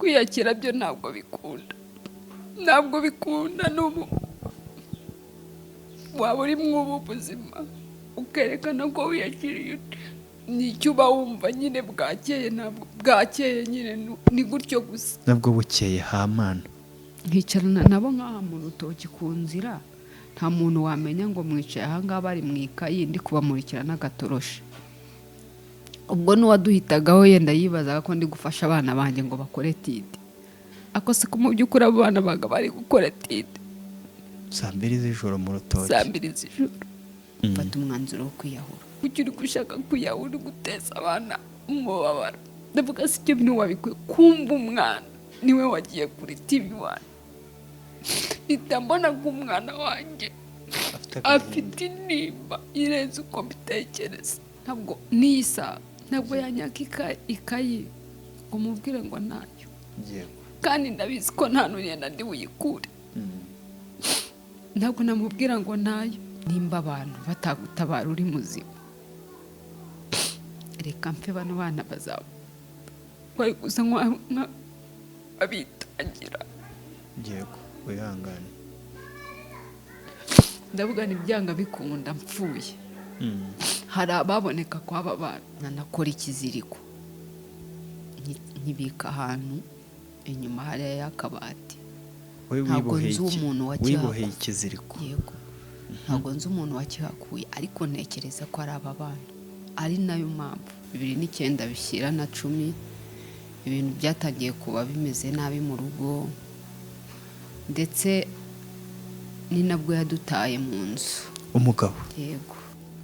Kwiyakira byo ntabwo bikunda, ntabwo bikunda. N'ubu waba uri mw'ubu buzima ukerekana ko wiyakiriye, nicyo uba wumva nyine. Bwakeye, ntabwo bwakeye nyine, ni gutyo gusa. Nabwo bukeye hamana. Nkicarana nabo nk'aha mu rutoki ku nzira, nta muntu wamenya ngo mwicaye ahangaha, bari mu ikayi, ndi kubamurikira n'agatoroshi. Ubwo n'uwaduhitagaho yenda yibazaga ko ndi gufasha abana banjye ngo bakore étude, ako siko mu by'ukuri abo bana baga bari gukora étude. Saa 2 z'ijoro mu rutoki? Saa 2 z'ijoro. Mfata umwanzuro wo kwiyahura. Kuki uri gushaka kwiyahura, uri guteza abana umubabaro? Ndavuga si ibyo bintu wabikwiye kumva. Umwana niwe wagiye kuri TV One, mpita mbona ko umwana wanjye afite agahinda. Afite intimba irenze uko mbitekereza. Ntabwo n'iyi saha ntabwo yanyaka ikayi ngo mubwire ngo ntayo. Kandi ndabizi ko nta n'ugenda ndi buyikure. Ntabwo namubwira ngo ntayo. Nimba abantu batagutabara uri muzima, reka mfe, bano bana bazaba bari gusa abitangira. Yego, wihangane. Ndavuga ni byanga bikunda mpfuye, hari ababoneka kw'aba bana. Nanakora ikiziriko, nkibika ahantu inyuma hariya y'akabati. Wowe Ntabwo wiboheye nzi umuntu wiboheye ikiziriko? Yego, ntabwo nzi umuntu wakihakuye, ariko ntekereza ko ari aba bana, ari nayo mpamvu 2009 bishyira na 10 ibintu byatangiye kuba bimeze nabi mu rugo, ndetse ni nabwo yadutaye mu nzu. Umugabo? Yego,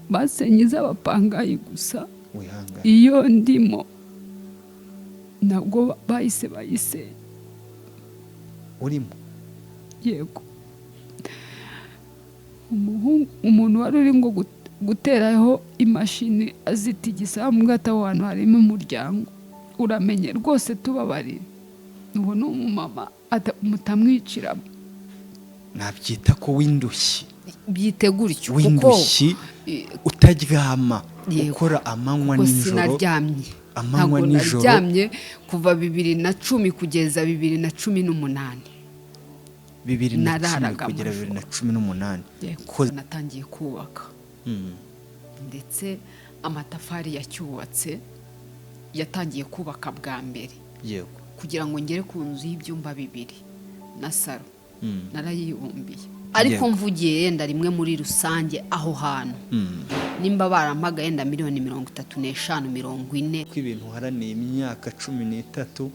basenye iz'abapangayi gusa. Wihangane. Iyo ndimo nabwo bahise bayisenya. Urimo? Yego. Umuhungu, umuntu wari uri ngo guteraho imashini azitigisa, amubwira aho hantu harimo umuryango, uramenye rwose tubabarire, ubu ni umumama mutamwiciramo. Nabyita ko w'indushyi. Byite gutyo kuko W'indushyi, utaryama. Yego. Ukora amanywa Kuko nijoro. Sinaryamye. Amanywa Ntabwo nijoro. naryamye kuva 2010 kugeza 2018. 2010 Nararaga kugera amajoro. 2018. Yego. Natangiye kubaka, ndetse amatafari yacyubatse, yatangiye kubaka bwa mbere kugira ngo ngere ku nzu y'ibyumba bibiri na salo. Narayibumbiye, ariko mvugiye yenda rimwe muri rusange aho hantu, nimba barampaga yenda miliyoni 35, 40. Ko ibintu uharaniye imyaka 13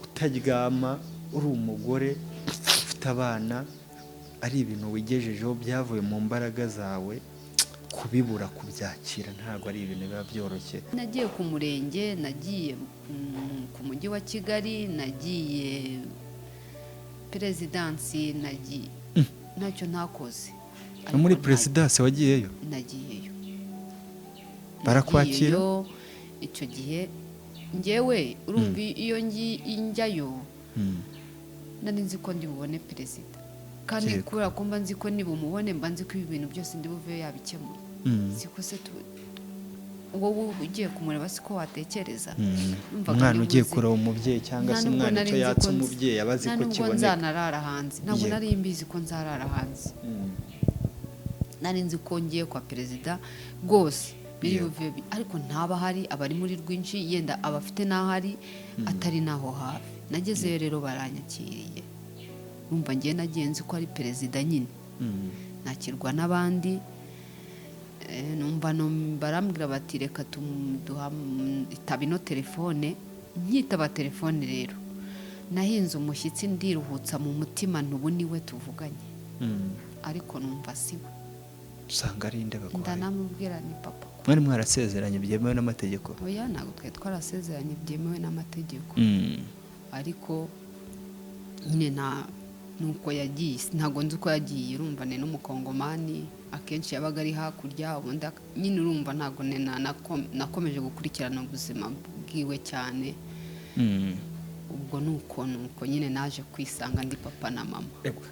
utaryama, uri umugore ufite abana, ari ibintu wigejejeho byavuye mu mbaraga zawe, kubibura, kubyakira ntabwo ari ibintu biba byoroshye. Nagiye ku murenge, nagiye ku mujyi wa Kigali, nagiye perezidansi, nagiye, ntacyo ntakoze. No muri Ariko perezidansi wagiyeyo? Nagiyeyo. Barakwakira? Nagiyeyo icyo gihe. Ngewe urumva iyo njyayo, nari nzi ko ndi bubone perezida, kandi kubera ko mba nzi ko nibumubone, mba nzi ko ibi bintu byose ndi buve yabikemuye. Siko se wowe ugiye kumureba siko watekereza? Numvaga Umwana ndi ugiye buze. kureba umubyeyi cyangwa Nta se nubwo umwana nari icyo nzi yatse ko umubyeyi, aba azi nta ko nubwo kiboneka. nzanarara hanze, ntabwo nari mbizi ko nzarara hanze. Nari nzi ko ngiye kwa perezida rwose biri buve ariko ntaba ahari, aba ari muri rwinshi, yenda aba afite n'aho ari atari n'aho hafi. Nagezeyo rero baranyakiriye. Numva ngiye, nagiye nzi ko ari perezida nyine. Nakirwa n'abandi. Numva barambwira bati: "Reka itaba ino telefone." Nkitaba telefone rero nahinze umushyitsi, ndiruhutsa mu mutima, ntubu niwe tuvuganye. Ariko numva si we. Usanga ari inde baguhaye? Ndanamubwira ni papa. Mwari mwarasezeranye byemewe n'amategeko? Oya, ntabwo twari twarasezeranye byemewe n'amategeko. Ariko nyine nta nuko yagiye, ntabwo nzi uko yagiye. Urumva ni n'umukongomani, akenshi yabaga ari hakurya, ubundi nyine urumva ntabwo nakomeje gukurikirana ubuzima bwiwe cyane. Ubwo nuko nyine naje kwisanga ndi papa na mama.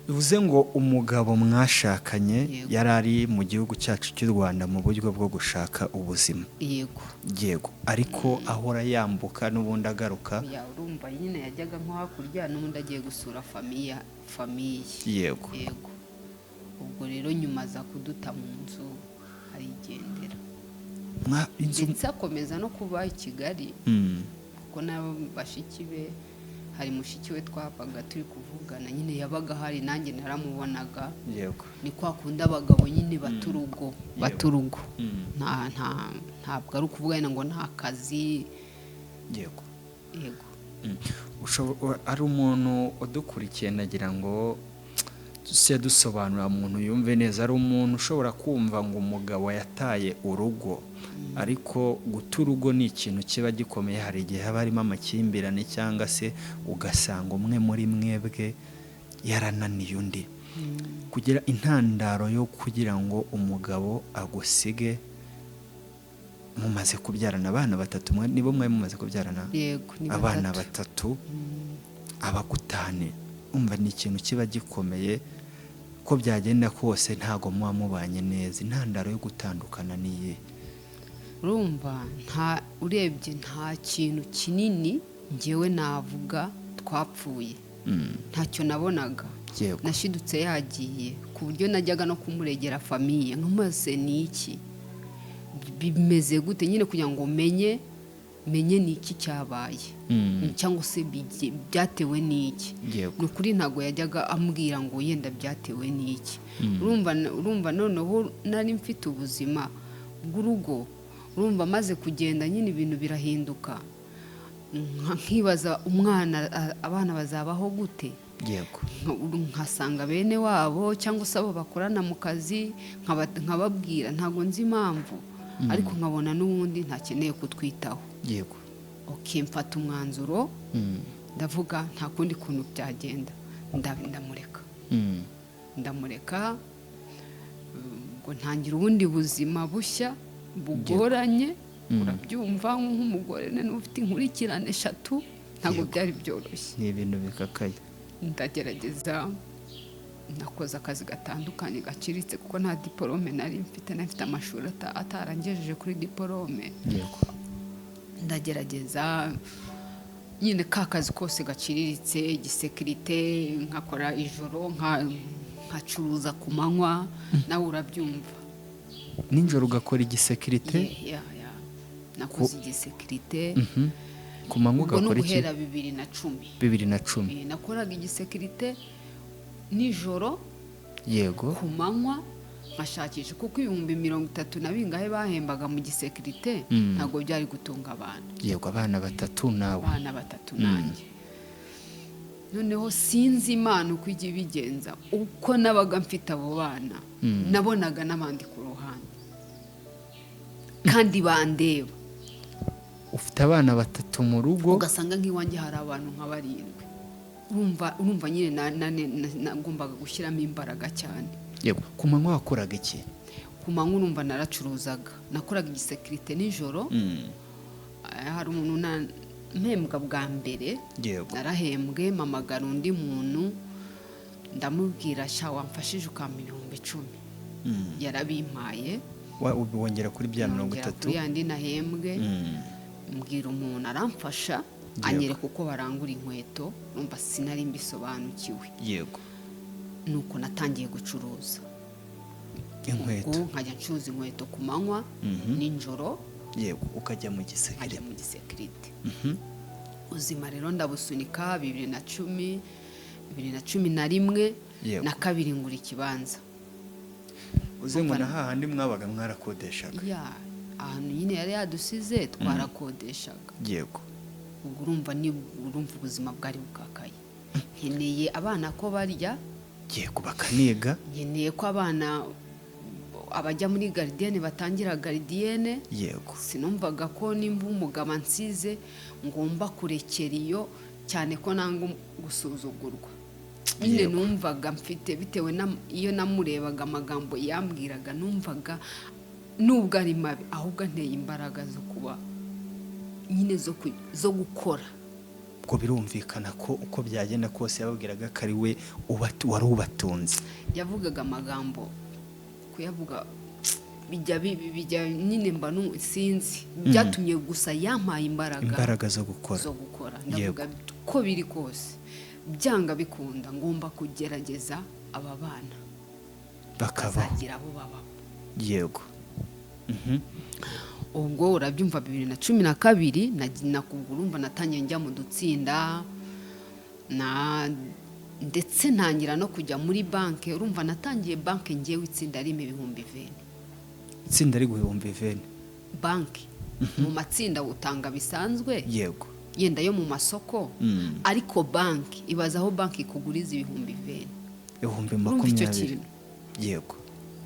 Bivuze ngo umugabo mwashakanye Yego. yari ari mu gihugu cyacu cy'u Rwanda mu buryo bwo gushaka ubuzima. Yego. Yego, ariko ahora yambuka n'ubundi agaruka. Ya, urumva nyine yajyaga nko hakurya n'ubundi agiye gusura famiye. Yego. Yego. Ubwo rero nyuma aza kuduta mu nzu arigendera. Ndetse akomeza no kuba i Kigali. Kuko n'abo bashiki be, hari mushiki we twabaga turi kuvugana nyine yabaga hari, nanjye naramubonaga. Yego. Ni kwa kundi abagabo nyine baturugo. Ntabwo ari ukuvuga ngo nta kazi. Yego. Yego. Ari umuntu udukurikiye nagira ngo se dusobanura umuntu yumve neza, ari umuntu ushobora kumva ngo umugabo yataye urugo, ariko guta urugo ni ikintu kiba gikomeye. Hari igihe haba harimo amakimbirane cyangwa se ugasanga umwe muri mwebwe yarananiye undi. Kugira intandaro yo kugira ngo umugabo agusige mumaze kubyarana abana batatu, nibo mwe mumaze kubyarana? Yego, ni abana batatu abagutane. Umva ni ikintu kiba gikomeye, ko byagenda kose ntago muba mubanye neza. Intandaro yo gutandukana ni iyihe? Urumva urebye nta kintu kinini ngewe navuga twapfuye. Ntacyo nabonaga. Yego. Nashidutse yagiye ku buryo najyaga no kumuregera famiye nkamubaza ni iki, bimeze gute nyine kugira ngo menye ni iki cyabaye cyangwa se byatewe n'iki. Yego. Ni ukuri ntabwo yajyaga ambwira ngo yenda byatewe n'iki. Urumva noneho nari mfite ubuzima bw'urugo, urumva maze kugenda nyine ibintu birahinduka, nkibaza umwana, abana bazabaho gute. Yego. Nkasanga bene wabo cyangwa se abo bakorana mu kazi, nkababwira ntabwo nzi impamvu, ariko nkabona n'ubundi ntakeneye kutwitaho. Yego. Okay, mfata umwanzuro, ndavuga nta kundi kuntu byagenda, ndamureka. Ndamureka, ngo ntangira ubundi buzima bushya bugoranye. Urabyumva nk'umugore ufite inkurikirane eshatu, ntabwo byari byoroshye. Ni ibintu bikakaye. Ndagerageza, nakoze akazi gatandukanye gaciritse kuko nta diporome nari mfite, nafite amashuri atarangejeje kuri diporome. Yego. Ndagerageza nyine ka kazi kose gaciriritse, igisekirite, nkakora ijoro, nkacuruza ku manywa, nawe urabyumva. Nijoro ugakora igisekirite? Nakoze igisekirite. Ku manywa ugakora iki? Guhera 2010. 2010. Nakoraga igisekirite nijoro. Yego. Ku manywa nkashakisha, kuko 30,000 na bingahe bahembaga mu gisekirite ntabwo byari gutunga abantu. Yego, abana batatu nawe. Abana batatu nanjye. Noneho sinzi Imana uko ijya ibigenza, uko nabaga mfite abo bana nabonaga n'abandi ku ruhande kandi bandeba. Ufite abana batatu mu rugo, ugasanga nk'iwanjye hari abantu nka barindwi. Urumva nyine nagombaga gushyiramo imbaraga cyane. Yego. Ku manywa wakoraga iki? Ku manywa urumva naracuruzaga, nakoraga igisekirite nijoro. Hari umuntu mpembwa bwa mbere. Yego. Narahembwe, mpamagara undi muntu ndamubwira sha wamfashije ukampa 10,000. Yarabimpaye. Wongera kuri bya 30. Kuri yandi nahembwe. Mbwira umuntu aramfasha, anyereka uko barangura inkweto, numva sinari mbisobanukiwe. Yego. Nuko natangiye gucuruza inkweto. Nkajya ncuruza inkweto ku manywa nijoro. Yego, ukajya mu gisekirite. Nkajya mu gisekirite. Ubuzima rero ndabusunika 2010, 2011 na kabiri ngura ikibanza. Uze ngo na hahandi mwabaga mwarakodeshaga? Ya, ahantu nyine yari yadusize twarakodeshaga. Yego. Ubwo urumva ni urumva ubuzima bwari bukakaye. Nkeneye abana ko barya. Yego, bakaniga. Nkeneye ko abana abajya muri gardienne batangira gardienne. Yego. Sinumvaga ko nimba umugabo ansize ngomba kurekera iyo, cyane ko nanga gusuzugurwa. Nyine numvaga mfite, bitewe iyo namurebaga amagambo yambwiraga, numvaga nubwo ari mabi ahubwo anteye imbaraga zo kuba nyine zo gukora. Ubwo birumvikana ko uko byagenda kose yababwiraga ko ari we wari ubatunze. Yavugaga amagambo kuyavuga bijya bijya nyine mba sinzi byatumye gusa yampaye imbaraga zo gukora, zo gukora. Ndavuga ko biri kose byanga bikunda ngomba kugerageza aba bana bakabaho abo babaho. Yego. Ubwo urabyumva 2012 nakugurumva natangiye njya mu dutsinda na ndetse ntangira no kujya muri banke. Urumva natangiye banke ngewe itsinda rimwe 20,000. Itsinda riguha 20,000? Banke mu matsinda utanga bisanzwe. Yego. Yenda yo mu masoko, ariko banki ibaza aho banki ikuguriza 20,000. 20,000. Yego.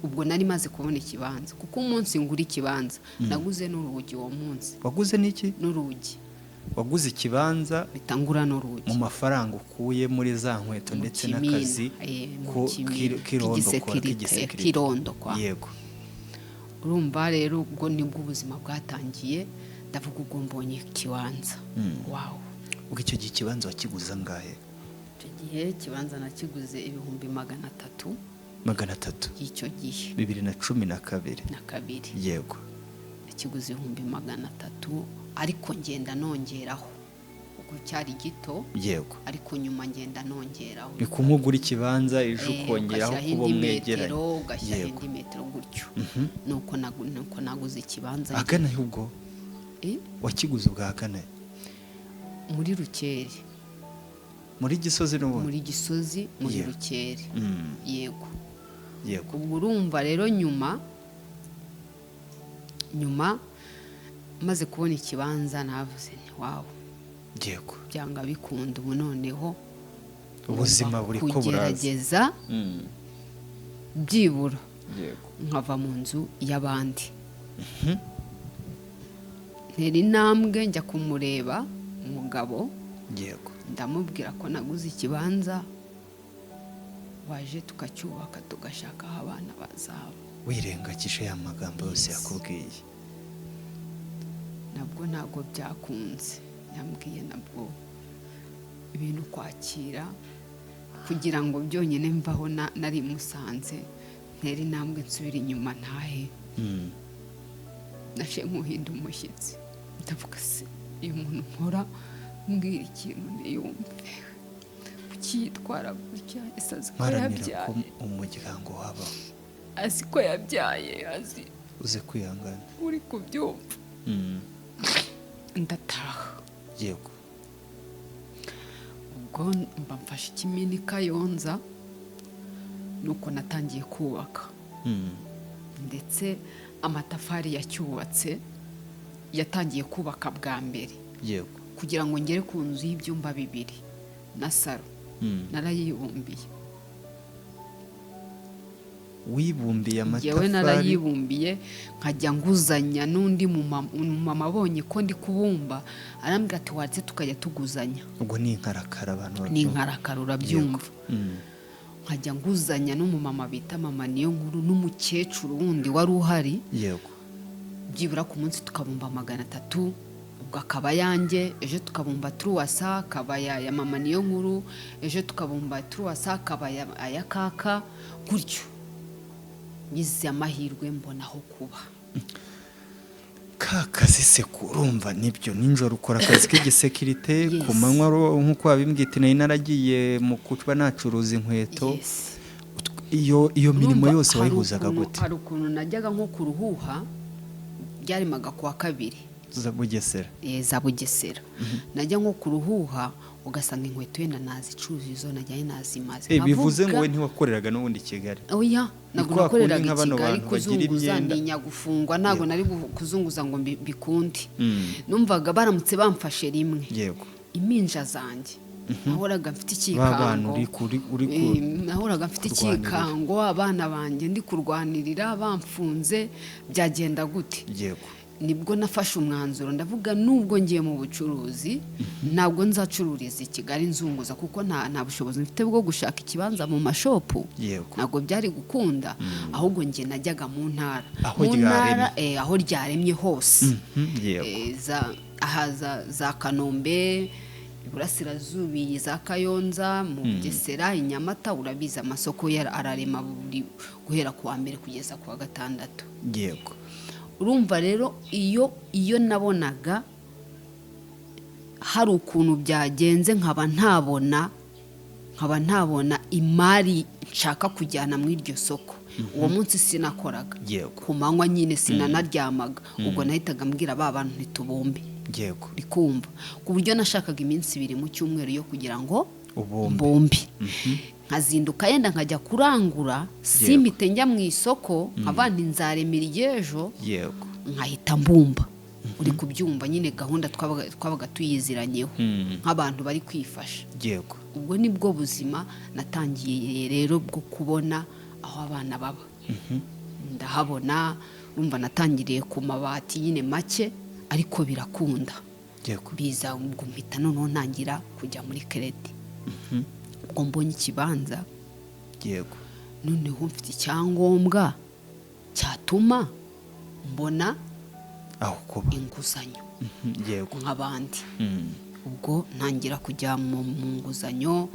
Ubwo nari maze kubona ikibanza, kuko umunsi ngura ikibanza naguze n'urugi. Uwo munsi waguze n'iki? N'urugi. Waguze ikibanza bitangura n'urugi mu mafaranga ukuye muri za nkweto ndetse n'akazi k'irondokwa. Yego. Urumva rero ubwo nibwo ubuzima bwatangiye. Ndavuga ubwo mbonye ikibanza. Wawu. Ubwo icyo gihe ikibanza wakiguze angahe? Icyo gihe ikibanza nakiguze 300,000. 300 y'icyo gihe. 2012. Na kabiri. Yego. Nakiguze 300,000 ariko ngenda nongeraho kuko cyari gito. Yego. Ariko nyuma ngenda nongeraho. Ni kumugura ikibanza ejo ukongeraho kuba mwegeranye. Ugashyiraho indi metero gutyo. Nuko naguze ikibanza. Agana ubwo? Wakiguze ubwa agana? Muri Rukeri. Muri Gisozi n'ubundi? Muri Gisozi, muri Rukeri. Yego. Yego. Ubwo urumva rero nyuma maze kubona ikibanza navuze nti wawu. Yego. Byanga bikunda ubu noneho ubuzima buri ko buraza. Kugerageza byibura. Yego. Nkava mu nzu y'abandi. Ntera intambwe njya kumureba umugabo. Yego. Ndamubwira ko naguze ikibanza waje tukacyubaka tugashaka aho abana bazaba. Wirengagije ya magambo yose yakubwiye. Nabwo ntabwo byakunze. Yambwiye nabwo ibintu kwakira kugira ngo byonyine mvaho nari musanze ntera intambwe nsubira inyuma ntahe. Nashe nkuhinda umushyitsi. Ndavuga se uyu muntu mpora mbwira ikintu ntiyumve, kuki yitwara gutya? Ese azi ko yabyaye? Umuryango waba azi ko yabyaye, azi uze kwihangana uri kubyumva. Ndataha. Yego. Ubwo mba mfashe ikimini Kayonza, nuko natangiye kubaka. Ndetse amatafari yacyubatse yatangiye kubaka bwa mbere. Yego. Kugira ngo ngere ku nzu y'ibyumba 2 na saro. Narayibumbiye. Wibumbiye amatafari? Yewe narayibumbiye, nkajya nguzanya n'undi mumama abonye ko ndi kubumba arambwira ati watse tukajya tuguzanya. Ubwo ni inkarakara abantu ni inkarakara urabyumva. Nkajya nguzanya n'umumama bita mama niyo nkuru n'umukecuru wundi wari uhari. Yego. Byibura ku munsi tukabumba 300, ubwo akaba yanjye, ejo tukabumba truwasa akaba ya mama niyo nkuru, ejo tukabumba truwasa akaba ya kaka, gutyo. Ngize amahirwe mbona aho kuba. Kakazi se kurumva nibyo ninjoro ukora akazi k'igisekirite, ku manywa nkuko wabimbwite nari naragiye mu kuba nacuruza inkweto. Iyo mirimo yose wayihuzaga gute? Hari ukuntu najyaga nko kuruhuha byarimaga kuwa kabiri za Bugesera. Za Bugesera. Najya nko kuruhuha ugasanga inkweto yenda nazicuruza izo najyaye nazimaze. Bivuze ngo we ntiwakoreraga n'ubundi Kigali? Oya, ntabwo nakoreraga i Kigali kuzunguza ntinya gufungwa, ntabwo nari kuzunguza ngo bikunde. Numvaga baramutse bamfashe rimwe. Yego. Impinja zanjye nahoraga mfite ikikango, nahoraga mfite ikikango, abana banjye ndi kurwanirira bamfunze byagenda gute? Yego. Nibwo nafashe umwanzuro ndavuga nubwo ngiye mu bucuruzi ntabwo nzacururiza i Kigali nzunguza kuko nta bushobozi mfite bwo gushaka ikibanza mu mashopu. Ntabwo byari gukunda, ahubwo ngiye najyaga mu ntara, mu ntara aho ryaremye hose. Aha za Kanombe, Iburasirazuba iyi za Kayonza, mu Bugesera, i Nyamata, urabizi amasoko ararema buri guhera ku wa mbere kugeza ku wa gatandatu. Urumva rero iyo nabonaga hari ukuntu byagenze, nkaba ntabona imari nshaka kujyana muri iryo soko, uwo munsi sinakoraga. Ku manywa nyine sinanaryamaga. Ubwo nahitaga mbwira ba bantu ntitubumbe. Uri kumva, ku buryo nashakaga iminsi 2 mu cyumweru yo kugira ngo Ubumbe. Mbumbe, nkazinduka yenda nkajya kurangura, simpite njya mu isoko, nkaba nti nzaremera iry'ejo, nkahita mbumba. Uri kubyumva nyine, gahunda twabaga tuyiziranyeho nk'abantu bari kwifasha. Ubwo nibwo buzima natangiye rero bwo kubona aho abana baba, ndahabona. Urumva natangiriye ku mabati nyine make, ariko birakunda. Biza ubwo mpita noneho ntangira kujya muri crédit. Ubwo mbonye ikibanza, noneho mfite icyangombwa cyatuma mbona aho kuba inguzanyo nk'abandi. Ubwo ntangira kujya mu nguzanyo,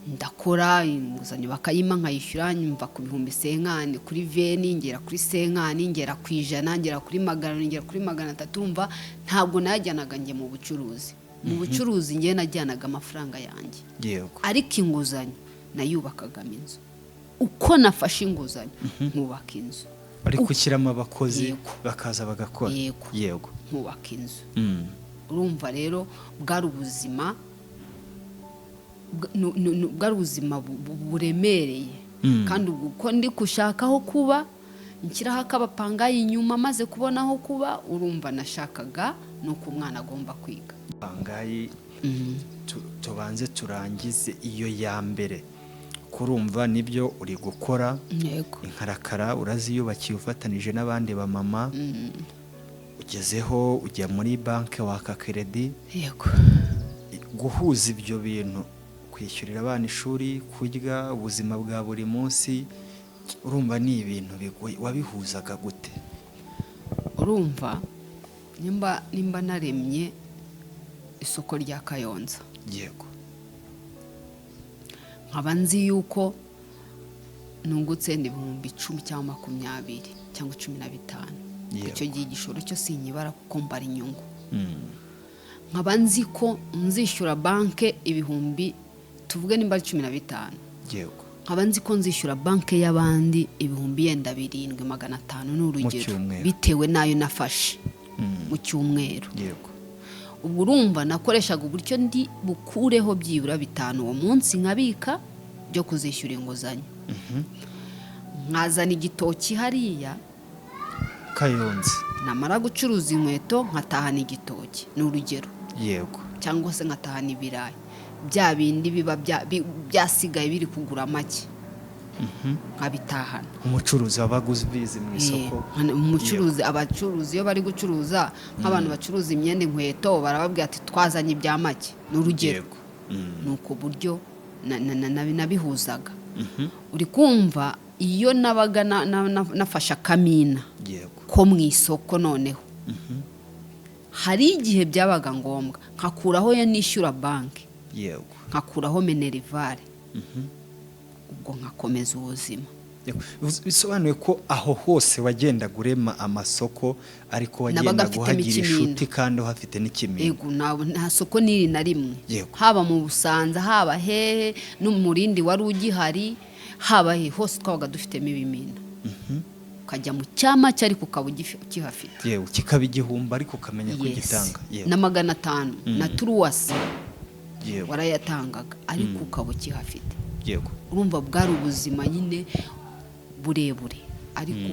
ndakora, inguzanyo bakayima nkayishyura. Mva ku bihumbi 50 kuri 20, ngera kuri 50, ngera ku 100, ngera kuri 200, ngera kuri 300. Mva ntabwo nayajyanaga njye mu bucuruzi. Mu bucuruzi njye najyanaga amafaranga yanjye, ariko inguzanyo nayubakagamo inzu. Uko nafashe inguzanyo nkubaka inzu. Ariko ushyiramo abakozi Yego. bakaza bagakora? Yego. Nkubaka inzu. Urumva rero bwari ubuzima bwari ubuzima buremereye. Kandi ubwo uko ndi gushaka aho kuba, nshyiraho akabapangayi inyuma, maze kubona aho kuba, urumva nashakaga nuko umwana agomba kwiga. Pangayi, tubanze turangize iyo ya mbere. Kurumva nibyo uri gukora, inkarakara uraziyubakiye ufatanije n'abandi bamama, ugezeho ujya muri banki waka crédit. Guhuza ibyo bintu, kwishyurira abana ishuri, kurya, ubuzima bwa buri munsi, urumva ni ibintu bigoye. Wabihuzaga gute? Urumva nimba naremye isoko rya Kayonza, nkaba nzi yuko nungutse 10,000 cyangwa 20 cyangwa 15, icyo gihe igishoro cyo sinyibara kuko mbara inyungu. Nkaba nzi ko nzishyura banke ibihumbi, tuvuge nimba ari 15, nkaba nzi ko nzishyura banke y'abandi ibihumbi yenda 7,500, ni urugero, cyumweru. bitewe n'ayo nafashe mu cyumweru. Ubwo urumva nakoreshaga uburyo ndi bukureho byibura 5 uwo munsi nkabika byo kuzishyura inguzanyo, nkazana igitoki hariya Kayonza. Namara gucuruza inkweto nkatahana igitoki, ni urugero, cyangwa se nkatahana ibirayi, bya bindi biba byasigaye biri kugura make, nkabitahana. Umucuruzi wabaga ubizi mu isoko. Umucuruzi, abacuruzi iyo bari gucuruza, nk'abantu bacuruza imyenda, inkweto, barababwira ati twazanye ibya make, ni urugero. Ni uko buryo nabihuzaga. Uri kumva, iyo nabaga nafashe akamina ko mu isoko, noneho hari igihe byabaga ngombwa nkakuraho yo nishyura banki, nkakuraho minerval, ubwo nkakomeza ubuzima. Yego. Bisobanuye ko aho hose wagendaga urema amasoko, ariko Nabaga wagendaga mfitemo uhagira ikimina. inshuti kandi uhafite n'ikimina. Yego, nta soko n'iri na rimwe, haba mu Busanza, haba hehe, n'umurindi wari ugihari, haba he hose, twabaga dufitemo ibimina, ukajya mu cyama cye ariko ukaba ukihafite. Yewe, kikaba igihumbi ariko ukamenya ko ugitanga. Na 500 na turuwasi, warayatangaga ariko ukaba ukihafite. Urumva bwari ubuzima nyine burebure, ariko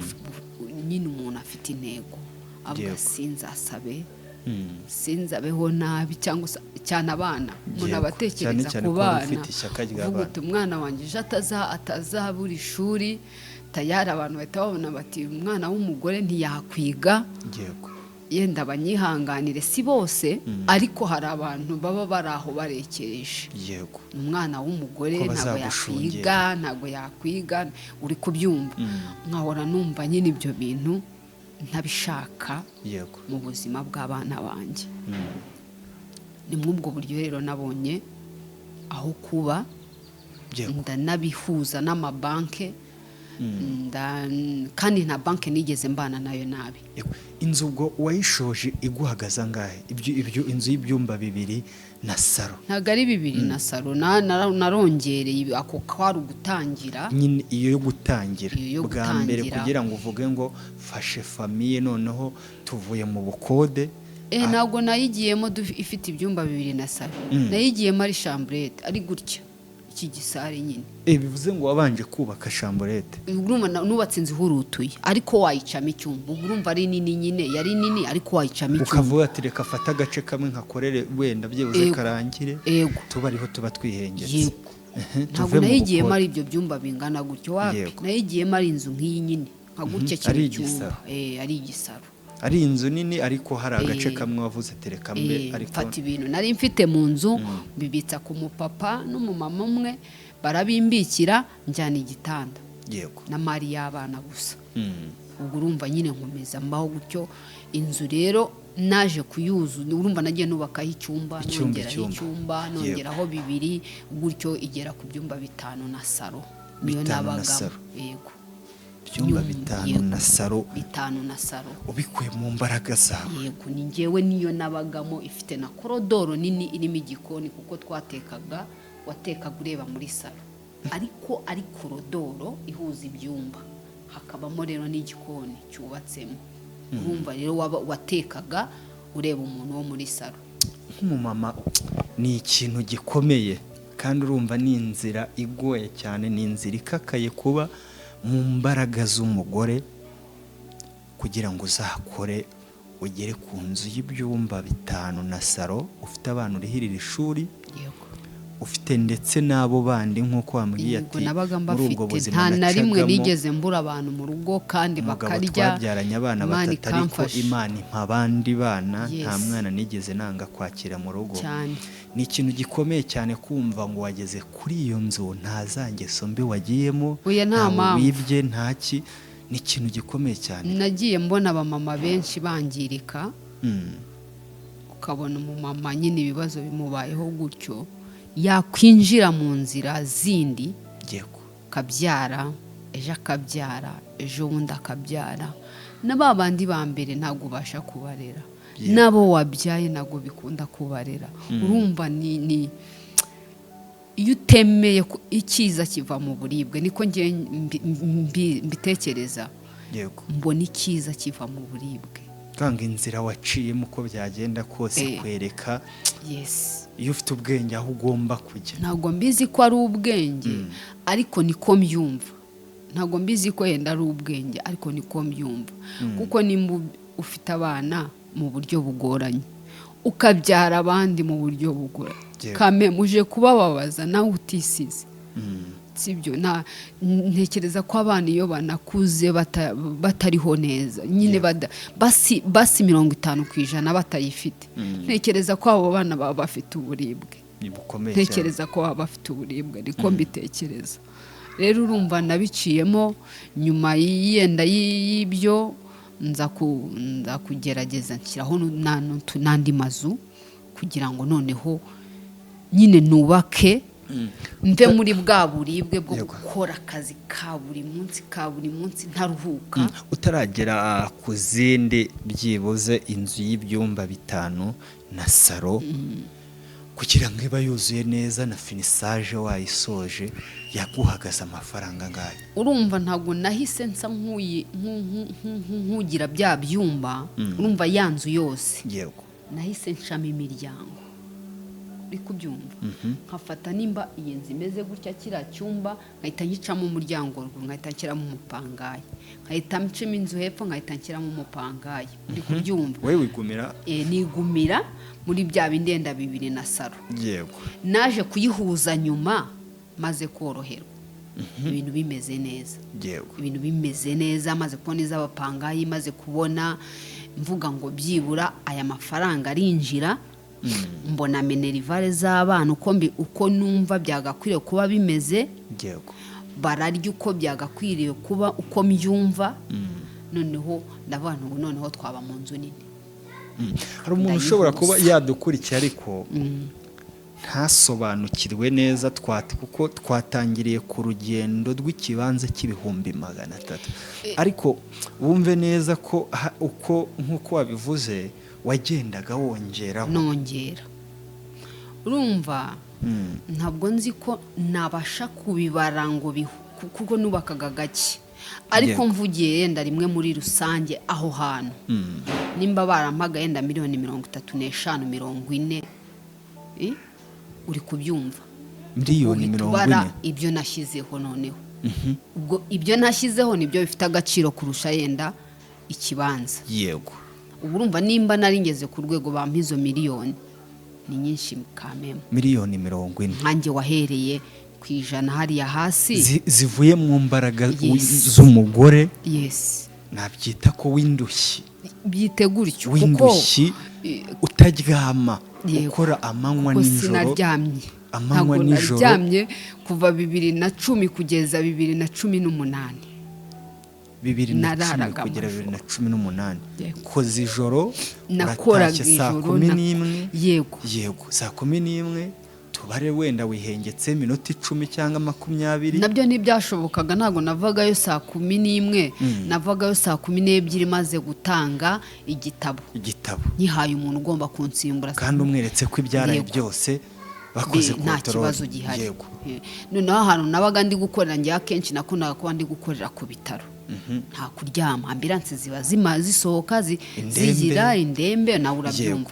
nyine umuntu afite intego, avuga sinzasabe, sinzabeho nabi, cyangwa se cyane abana, umuntu aba atekereza Cyane cyane ku ko wari bana, ufite ishyaka uvuga ry'abana. uti umwana wanjye ejo atazabura ishuri, tayari abantu bahita babona bati umwana w'umugore ntiyakwiga. Yenda banyihanganire, si bose, ariko hari abantu baba bari aho barekereje, umwana w'umugore Ko ntabwo bazagushungera. yakwiga, ntabwo yakwiga. Uri kubyumva, nkahora numva nyine ibyo bintu ntabishaka mu buzima bw'abana banjye. Ni muri ubwo buryo rero nabonye aho kuba, ndanabihuza n'amabanke, kandi nta banki nigeze mbana nayo nabi. Inzu ubwo wayishoje iguhagaze angahe? Ibyo inzu y'ibyumba 2 na saro. Ntabwo ari 2 na saro, narongereye ako kwari ugutangira. Nyine iyo yo gutangira bwa mbere kugira ngo uvuge ngo fashe famiye noneho tuvuye mu bukode. Ntabwo nayigiyemo ifite ibyumba 2 na saro, nayigiyemo ari chambrette, ari gutya iki gisare nyine. Bivuze ngo wabanje kubaka chambrette. Urumva nubatse inzu ihurutuye ariko wayicamo icyumba, urumva ari nini nyine, yari nini ariko wayicamo icyumba. Ukavuga ati reka afate agace kamwe nkakorere wenda byibuze karangire, tuba ariho tuba twihengetse. Yego. Ntabwo nayigiyemo ari ibyo byumba bingana gutyo, wapi. Nayigiyemo ari inzu nk'iyi nyine nka gutya kiri icyumba, ari igisaro. Ari inzu nini ariko hari agace kamwe wavuze tereka mbe, ariko mfata ibintu nari mfite mu nzu mbibitsa ku mupapa n'umumama umwe, barabimbikira njyana igitanda. Yego. Na mari y'abana gusa. Ubwo urumva nyine nkomeza mbaho gutyo. Inzu rero naje kuyuzu, urumva nagiye nubakaho icyumba, nongeraho icyumba, nongeraho 2 gutyo igera ku byumba 5 na saro. Niyo nabagamo. Yego. Ibyumba 5 na saro. 5 na saro. Ubikuye mu mbaraga zawe. Yego, ni njyewe niyo nabagamo, ifite na korodoro nini irimo igikoni kuko twatekaga, watekaga ureba muri saro. Ariko ari korodoro ihuza ibyumba, hakabamo rero n'igikoni cyubatsemo. Urumva rero watekaga ureba umuntu wo muri saro. Nk'umumama ni ikintu gikomeye, kandi urumva ni inzira igoye cyane, ni inzira ikakaye kuba mu mbaraga z'umugore kugira ngo uzakore ugere ku nzu y'ibyumba 5 na saro, ufite abana urihirira ishuri, ufite ndetse n'abo bandi nk'uko wambwiye ati muri ubwo buzima nta na rimwe nigeze mbura abantu mu rugo kandi bakarya. Twabyaranye abana 3 ariko Imana impa abandi bana, nta mwana nigeze nanga kwakira mu rugo. Ni ikintu gikomeye cyane kumva ngo wageze kuri iyo nzu nta zangeso mbi wagiyemo, nta wibye, ntaki, ni ikintu gikomeye cyane. Nagiye mbona abamama benshi bangirika, ukabona umumama nyine ibibazo bimubayeho gutyo, yakwinjira mu nzira zindi, akabyara ejo, akabyara ejo bundi, akabyara na ba bandi ba mbere ntabwo ubasha kubarera, nabo wabyaye ntabwo bikunda kubarera. Urumva ni iyo utemeye icyiza kiva mu buribwe, niko ngiye mbitekereza. Mbona icyiza kiva mu buribwe. Kanga inzira waciyemo uko byagenda kose kwereka iyo ufite ubwenge aho ugomba kujya. Ntabwo mbizi ko ari ubwenge ariko niko mbyumva. Ntabwo mbizi ko yenda ari ubwenge ariko niko mbyumva. Kuko nimba ufite abana mu buryo bugoranye, ukabyara abandi mu buryo bugoranye, kame muje kubababaza nawe utisize. Sibyo, ntekereza ko abana iyo banakuze batariho neza nyine, basi 50% batayifite, ntekereza ko abo bana baba bafite uburibwe. Ntekereza ko baba bafite uburibwe, niko mbitekereza. Rero urumva nabiciyemo nyuma yenda y'ibyo nza kugerageza nshyiraho n'andi mazu kugira ngo noneho nyine nubake, mve muri bwa buribwe bwo gukora akazi ka buri munsi ka buri munsi ntaruhuka. Utaragera ku zindi byibuze inzu y'ibyumba 5 na saro, kugira ngo iba yuzuye neza na finissage wayisoje, yaguhagaze amafaranga angahe? Urumva ntabwo nahise nsa nk'ugira bya byumba, urumva ya nzu yose. Yego. Nahise nshama imiryango. Uri kubyumva? Nkafata nimba iyi nzu imeze gutya kiriya cyumba nkahita ngicamo umuryango, nkahita nshyiramo umupangayi, nkahita ncamo inzu hepfo nkahita nshyiramo umupangayi. Uri kubyumva? Wewe wigumira? Nigumira muri bya bindenda 2 na saro. Yego. Naje kuyihuza nyuma maze koroherwa, ibintu bimeze neza. Yego. Ibintu bimeze neza, maze kubona iz'abapangayi, maze kubona mvuga ngo byibura aya mafaranga arinjira, mbona minerivare z'abana uko numva byagakwiriye kuba bimeze. Yego. Bararya uko byagakwiriye kuba uko mbyumva. Noneho ndavuga ngo noneho twaba mu nzu nini. Hari umuntu ushobora kuba yadukurikiye ariko ntasobanukirwe neza kuko twatangiriye ku rugendo rw'ikibanza cy'ibihumbi 300, ariko wumve neza ko uko nk'uko wabivuze wagendaga wongeraho. Nongera, urumva, ntabwo nzi ko nabasha kubibara ngo kuko nubakaga gake, ariko mvugiye yenda rimwe muri rusange aho hantu, nimba barampaga yenda miliyoni 35, 40, uri kubyumva? Miliyoni Uhita mirongo ubara ine. Ibyo nashyizeho noneho, ubwo ibyo nashyizeho nibyo bifite agaciro kurusha yenda ikibanza. Ubu urumva nimba nari ngeze ku rwego bampa izo miliyoni, ni nyinshi kameme. Miliyoni 40. Nkanjye wahereye ku 100 hariya hasi. Zivuye mu mbaraga Yes. z'umugore. Yes. Nabyita ko w'indushyi. Byite gutyo kuko W'indushyi, utaryama, Yego. ukora amanywa Kuko nijoro. sinaryamye. Amanywa Ntabwo nijoro. naryamye kuva 2010 kugeza 2018. 2010 Nararaga kugera amajoro. 2018. Yego. Koza ijoro, Nakoraga uratashye saa ijoro kumi n'imwe. Yego. Yego, saa 11, tubare wenda wihengetse iminota 10 cyangwa 20. Nabyo ntibyashobokaga. Ntabwo navagayo saa 11, navagayo saa 12 maze gutanga igitabo. Igitabo. Nyihaye umuntu ugomba kunsimbura. Kandi umweretse ko ibyaraye byose bakoze Nta contrôle. kibazo gihari. Noneho ahantu nabaga ndi gukorera, njyewe akenshi nakundaga kuba ndi gukorera ku bitaro, nta kuryama. Ambulance ziba zisohoka Indembe. zigira indembe, nawe urabyumva.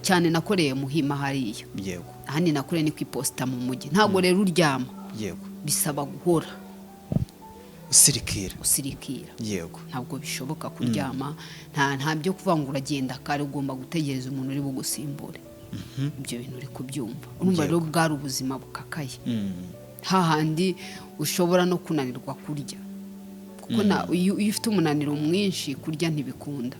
Cyane nakoreye Muhima hariya. Ahandi nakoreye ni ku iposita mu mujyi. Ntabwo rero uryama. Bisaba guhora Usirikira. Usirikira. Ntabwo bishoboka kuryama. Nta byo kuvuga ngo uragenda kare, ugomba gutegereza umuntu uri bugusimbure. Ibyo bintu uri kubyumva? Urumva rero bwari ubuzima bukakaye, hahandi ushobora no kunanirwa kurya, kuko iyo ufite umunaniro mwinshi kurya ntibikunda.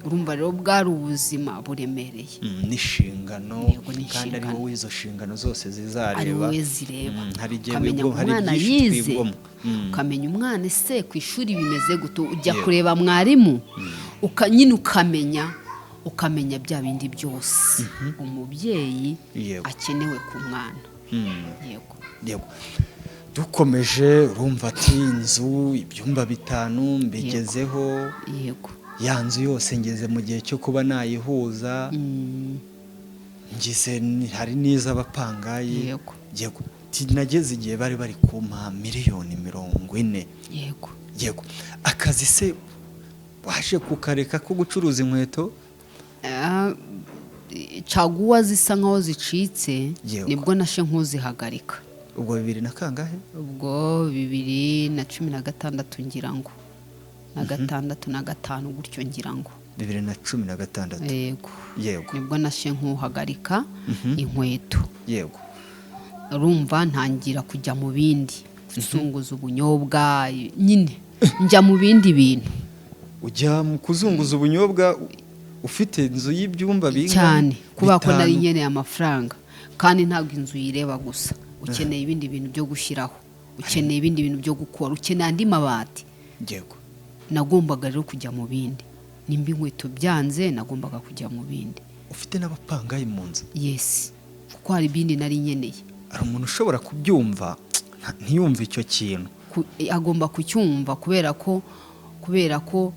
Urumva rero bwari ubuzima buremereye. N'inshingano. Yego, ni Kandi ari inshingano. wowe izo nshingano zose zizareba. Ari wowe zireba. Hari igihe Ukamenya ngo hari umwana byinshi yize, twigomwa. Ukamenya umwana ese ku ishuri bimeze gute, ujya kureba mwarimu, nyine ukamenya bya bindi byose umubyeyi akenewe ku mwana. Yego. Yego, dukomeje, urumva ati inzu ibyumba 5 mbigezeho. Ya nzu yose ngeze mu gihe cyo kuba nayihuza, ngeze hari n'iz'abapangayi. Yego. Ati, nageze igihe bari kumpa miliyoni 40. Yego. Yego, akazi se waje kukareka ko gucuruza inkweto? Ah, caguwa zisa nkaho zicitse, nibwo nashe nkuzihagarika. Ubwo bibiri na kangahe? Ubwo 2016 ngira ngo, na gatandatu na gatanu gutyo ngira ngo. 2016. Yego. Nibwo nashe nkuhagarika inkweto. Urumva ntangira kujya mu bindi, kuzunguza ubunyobwa, nyine njya mu bindi bintu. Ujya mu kuzunguza ubunyobwa ufite inzu y'ibyumba bingana? Cyane, kubera ko nari 5. nkeneye amafaranga, kandi ntabwo inzu uyireba gusa, ukeneye ibindi bintu byo gushyiraho, ukeneye ibindi bintu byo gukora, ukeneye andi mabati. Nagombaga rero kujya mu bindi. Nimba inkweto byanze, nagombaga kujya mu bindi. Ufite n'abapangayi mu nzu? Yes, kuko hari ibindi nari nkeneye. Hari umuntu ushobora kubyumva ntiyumve icyo kintu. Agomba kucyumva, kubera ko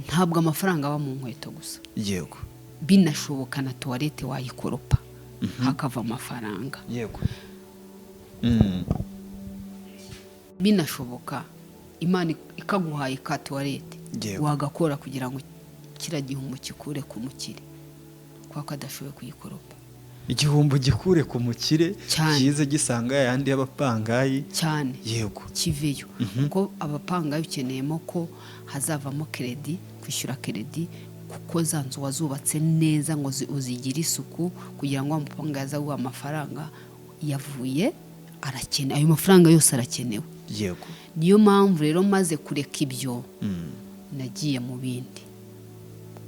ntabwo amafaranga aba mu nkweto gusa. Binashoboka na toilette wayikoropa hakava amafaranga. Binashoboka Imana ikaguhaye ka toilette, wagakora kugira ngo kiriya gihombo kikure ku mukire, kubera ko adashoboye kuyikoropa. Igihombo gikure ku mukire. Cyane. Kize gisanga yandi y'abapangayi. Cyane. Kiveyo, kuko abapangayi ukeneyemo ko hazavamo crédit, kwishyura crédit, kuko za nzu wazubatse neza ngo uzigire isuku, kugira ngo wa mupangayi aze aguha amafaranga yavuye arakenewe, ayo mafaranga yose arakenewe. Niyo mpamvu rero maze kureka ibyo, nagiye mu bindi.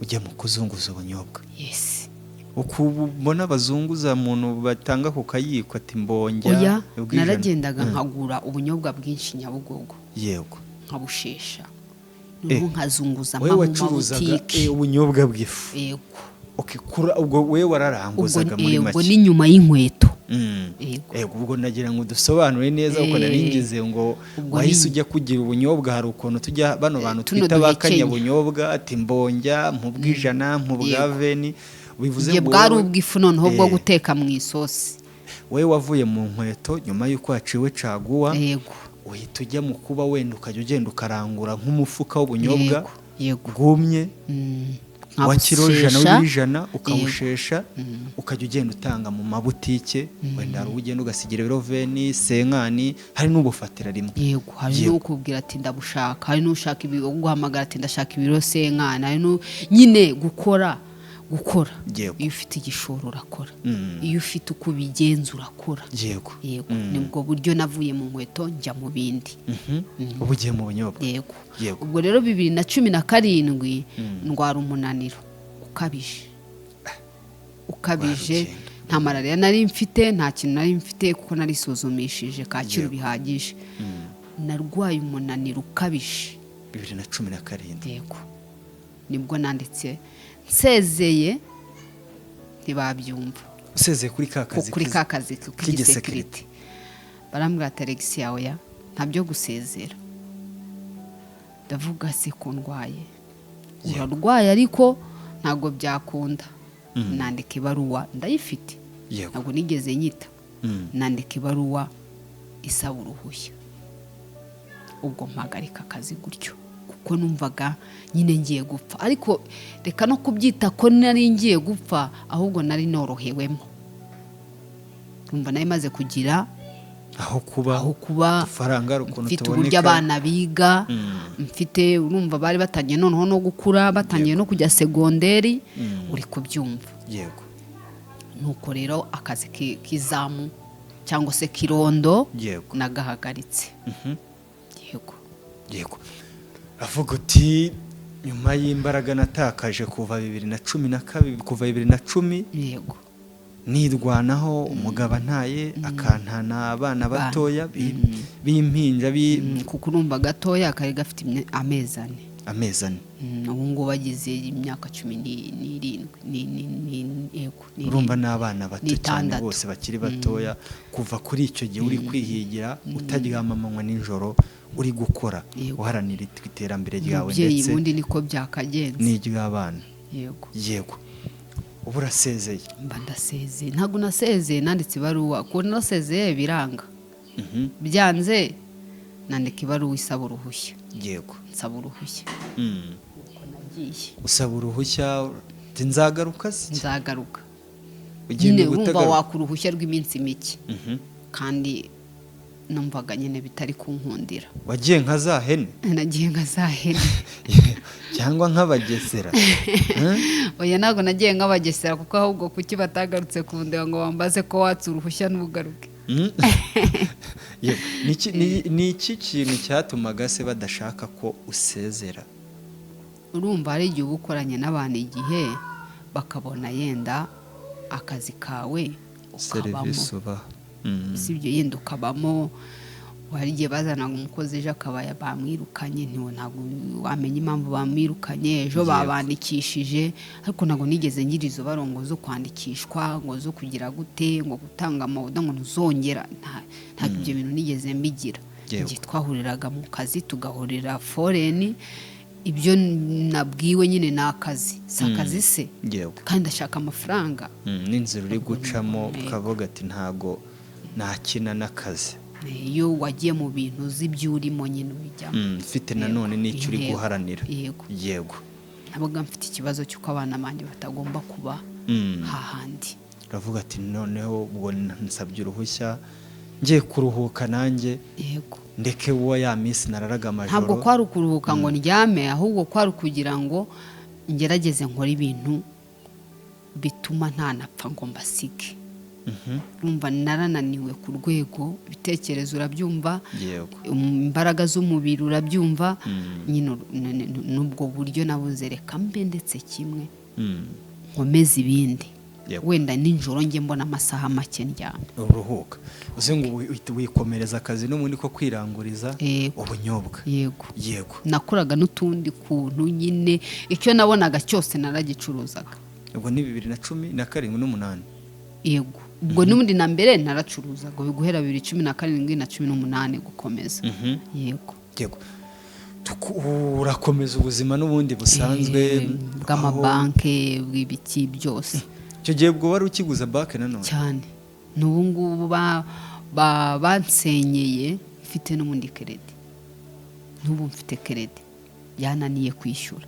Ujya mu kuzunguza ubunyobwa? Yes. Uku ubona abazunguza muntu batanga ku kayiko ati mbongera Oya. ubw'ijana. Naragendaga nkagura ubunyobwa bwinshi Nyabugogo, nkabushesha. Noneho nkazunguza Wowe mpa mu wacuruzaga mabutike. Ubunyobwa bw'ifu. Yego. Okay, ubwo wowe wararanguzaga Ubwo muri yego, make. ni nyuma y'inkweto. Yego. Yego, ubwo nagira ngo dusobanure neza kuko nari ngize ngo Ubwo wahise ujya kugira ubunyobwa. Hari ukuntu tujya bano bantu Tuno twita ba duhekenya. kanyabunyobwa, ati mbonjya mpubw'ijana mpubwa veni, bivuze Njye ngo bwari wowe ubw'ifu noneho bwo guteka mu isosi. Wowe wavuye mu nkweto nyuma y'uko haciwe caguwa, Yego. uhita ujya mu kuba wenda ukajya ugenda ukarangura nk'umufuka w'ubunyobwa Yego, yego. bwumye wa kiro 100 Nkabushesha. w'ibiro 100, ukawushesha, ukajya ugenda utanga mu mabutike. Wenda hari uwo ugenda ugasigira ibiro 20, 50, hari n'ubufatira rimwe. Yego, hari n'ukubwira ati ndabushaka, hari n'ushaka guhamagara ati ndashaka ibiro 50, hari nyine gukora gukora. Iyo ufite igishoro urakora, iyo ufite uko ubigenza urakora. Yego, nibwo buryo navuye mu nkweto njya mu bindi. Ubu ugiye mu bunyobwa. Yego. Yego. Ubwo rero 2017 ndwara umunaniro ukabije ukabije. Rwa rugendo. Nta malariya nari mfite, nta kintu nari mfite, kuko narisuzumishije Kacyiru bihagije. Narwaye umunaniro ukabije. 2017. Yego, nibwo nanditse nsezeye, ntibabyumva. Usezeye kuri ka kazi Kuri ka kazi k'igisekirite. k'igisekirite, barambwira ati Alexia, oya, nta byo gusezera. Ndavuga se ko ndwaye? Urarwaye ariko ntabwo byakunda. Nandika ibaruwa, ndayifite. Ntabwo nigeze nyita. Nandika ibaruwa isaba uruhushya, ubwo mpagarika akazi gutyo, kuko numvaga nyine ngiye gupfa. Ariko reka no kubyita ko nari ngiye gupfa, ahubwo nari norohewemo. Numva nari maze kugira aho kuba, aho kuba, udufaranga hari ukuntu mfite tuboneka. uburyo abana biga, mfite, urumva bari batangiye noneho no gukura, batangiye no kujya segonderi, uri kubyumva. Yego. Nuko rero akazi k'izamu cyangwa se kirondo nagahagaritse. Yego. Yego, avuga uti nyuma y'imbaraga natakaje kuva 2012, kuva 2010, nirwanaho, umugabo antaye akantana abana batoya b'impinja Kuko urumva gatoya kari gafite amezi 4. Amezi 4. Ubu ngubu agize imyaka 17, yego, n'irindwi. Urumva n'abana bato cyane, N'itandatu. bose bakiri batoya. Kuva kuri icyo gihe uri kwihigira, utaryama amanywa nijoro, uri gukora, uharanira iterambere ryawe Umubyeyi ndetse ubundi niko byakagenze. n'iry'abana. Yego. Yego, ubu urasezeye. Mba ndasezeye. Ntabwo nasezeye, nanditse ibaruwa. Kuko nasezeye biranga, byanze nandika ibaruwa isaba uruhushya. Nsaba uruhushya. Uko nagiye. Usaba uruhushya uti nzagaruka se? Nzagaruka. Ugenda Nyine wumva utagaruka. waka uruhushya rw'iminsi mike, kandi numvaga nyine bitari kunkundira. Wagiye nka za hene. Nagiye nka za hene. Cyangwa nk'abagesera? Oya, ntabwo nagiye nk'abagesera, kuko ahubwo kuki batagarutse kundeba ngo bambaze ko watse uruhushya ntugaruke? Yego. Ni iki kintu cyatumaga se badashaka ko usezera? Urumva hari igihe uba ukoranye n'abantu igihe, bakabona yenda akazi kawe ukabamo, Serivisi ubaha. Si ibyo, yenda ukabamo. Hari igihe bazanaga umukozi, ejo akaba bamwirukanye, ntabwo wamenya impamvu bamwirukanye. Ejo babandikishije, ariko ntabwo nigeze ngira izo barongo zo kwandikishwa, ngo zo kugira gute, ngo gutanga amaoda, ngo ntuzongera. Ntabwo ibyo bintu nigeze mbigira. Igihe twahuriraga mu kazi, tugahurira foreni, ibyo nabwiwe nyine ni akazi, si akazi se? Kandi ndashaka amafaranga. N'inzira uri gucamo ukavuga ati ntago nakina n'akazi. Iyo wagiye mu bintu uzi ibyo urimo nyine ubijyamo. Mfite nanone n'icyo uri guharanira. Yego. Nabaga mfite ikibazo cy'uko abana banjye batagomba kuba hahandi. Uravuga ati noneho ubwo nsabye uruhushya, ngiye kuruhuka nanjye, ndeke uwo ya minsi nararaga amajoro. Ntabwo kwari ukuruhuka ngo ndyame, ahubwo kwari ukugira ngo ngerageze nkore ibintu bituma ntanapfa ngo mbasige. Urumva narananiwe ku rwego, ibitekerezo urabyumva, imbaraga z'umubiri urabyumva nyine. N'ubwo buryo nabuze, reka mbe ndetse kimwe, nkomeze ibindi. Yego. Wenda nijoro njye mbona amasaha make ndyama. Uruhuka, uze ngo uhita wikomereza akazi n'ubundi ko kwiranguriza Yego. ubunyobwa. Yego. Yego. Nakoraga n'utundi kuntu nyine, icyo nabonaga cyose naragicuruzaga. Ubwo ni 2017 n'umunani. Yego, ubwo n'ubundi na mbere naracuruzaga, ubu guhera 2017 na 18 gukomeza, yego. Yego. Urakomeza ubuzima n'ubundi busanzwe Bw'amabanke, bw'ibiki byose. Icyo gihe ubwo wari ukiguza banke nanone? Cyane, n'ubu ngubu bansenyeye mfite n'ubundi crédit, n'ubu mfite crédit yananiye kwishyura,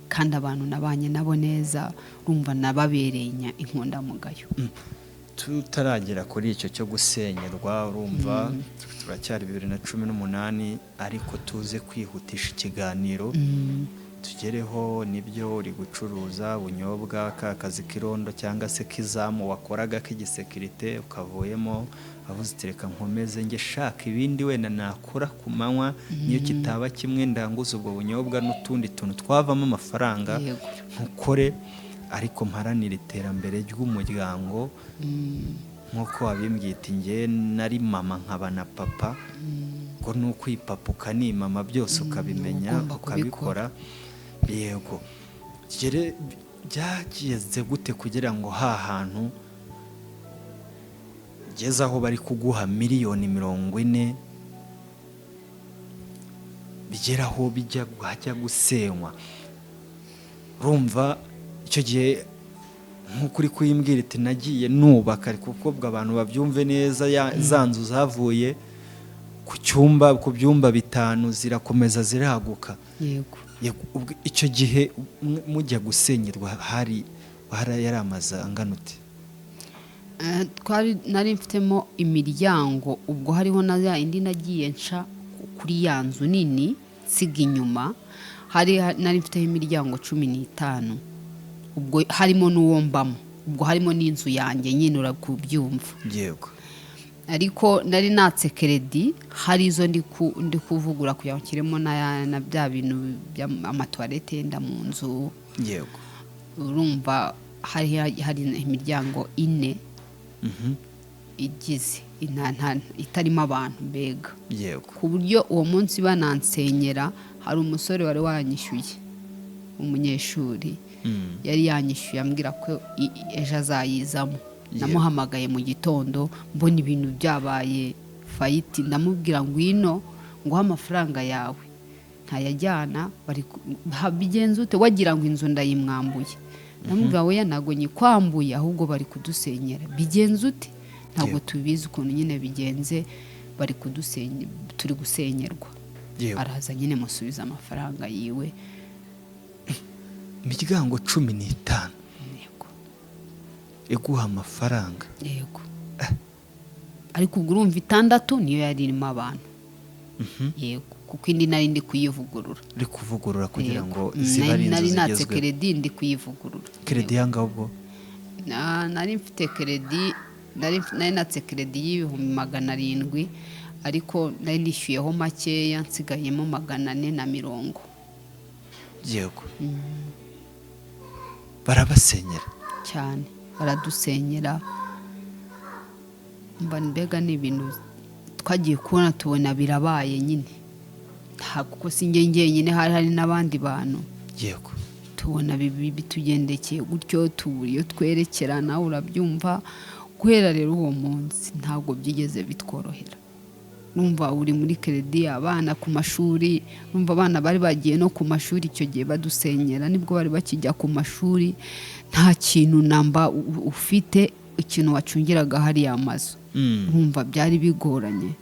kandi abantu nabanye nabo neza, urumva nababereye inkundamugayo. Tutaragera kuri icyo cyo gusenyerwa, urumva turacyari 2018, ariko tuze kwihutisha ikiganiro tugereho. Nibyo, uri gucuruza ubunyobwa, ka kazi k'irondo cyangwa se k'izamu wakoraga k'igisekirite ukavuyemo, avuze uti: "Reka nkomeze njye shaka ibindi wenda nakora ku manywa, niyo kitaba kimwe ndanguza ubwo bunyobwa n'utundi tuntu twavamo amafaranga, ntukore, ariko mparanire iterambere ry'umuryango." Nk'uko wabimbwiye iti: "Njye nari mama nkaba na papa," ngo ni ukwipapuka ni mama byose ukabimenya, Ugomba ukabikora. Yego. Gere byageze gute kugira ngo ha hantu ugeze aho bari kuguha miliyoni 40, bigera aho bijya hajya gusenywa? Urumva icyo gihe nk'uko uri kuyimbwira iti: "Nagiye nubaka," kuko ubwo abantu babyumve neza, za nzu zavuye ku cyumba, ku byumba 5, zirakomeza ziraguka. Yego. Yego, ubwo icyo gihe mujya gusenyerwa hari yari amazu angana ute? Twari nari mfitemo imiryango, ubwo hariho na ya indi nagiye nca kuri ya nzu nini nsiga inyuma, hari nari mfiteho imiryango 15, ubwo harimo n'uwo mbamo, ubwo harimo n'inzu yanjye nyine, urakubyumva. Yego. Ariko nari natse crédit, hari izo ndi kuvugura kugira ngo nshyiremo na bya bintu by'amatoilette yenda mu nzu. Urumva hari imiryango ine igize itarimo abantu mbega, ku buryo uwo munsi banansenyera hari umusore wari wanyishyuye, umunyeshuri, yari yanyishyuye ambwira ko ejo azayizamo. Namuhamagaye mu gitondo mbona ibintu byabaye faillite, ndamubwira: "Ngwino nguhe amafaranga yawe." Ntayajyana. Bari bigenze ute? Wagira ngo inzu ndayimwambuye. Ndamubwira: "Oya, ntabwo nyikwambuye, ahubwo bari kudusenyera. Bigenze ute?" "Ntabwo tubizi ukuntu nyine bigenze, bari kudusenya, turi gusenyerwa." Araza nyine musubiza amafaranga yiwe. Imiryango 15 Yego. iguha amafaranga? Yego, ariko ubwo urumva itandatu niyo yari irimo abantu. Yego, kuko indi nari ndi kuyivugurura. Uri kuvugurura kugira Yego. ngo zibe ari Nari inzu natse zigezweho. crédit ndi kuyivugurura. Crédit yangaho ubwo? Nari mfite crédit, nari natse crédit y'700,000, ariko nari nishyuyeho makeya, nsigayemo 440. Yego, barabasenyera? Cyane, baradusenyera. Mba mbega ni ibintu twagiye kubona tubona birabaye nyine, ntabwo kuko si njye njyenyine, hari n'abandi bantu. Tubona bitugendekeye gutyo, tubura iyo twerekera, nawe urabyumva. Guhera rero uwo munsi ntabwo byigeze bitworohera. Numva uri muri crédit, abana ku mashuri, numva abana bari bagiye no ku mashuri icyo gihe badusenyera, nibwo bari bakijya ku mashuri, nta kintu namba ufite, ikintu wacungiraga hariya mazu. Nkumva byari bigoranye.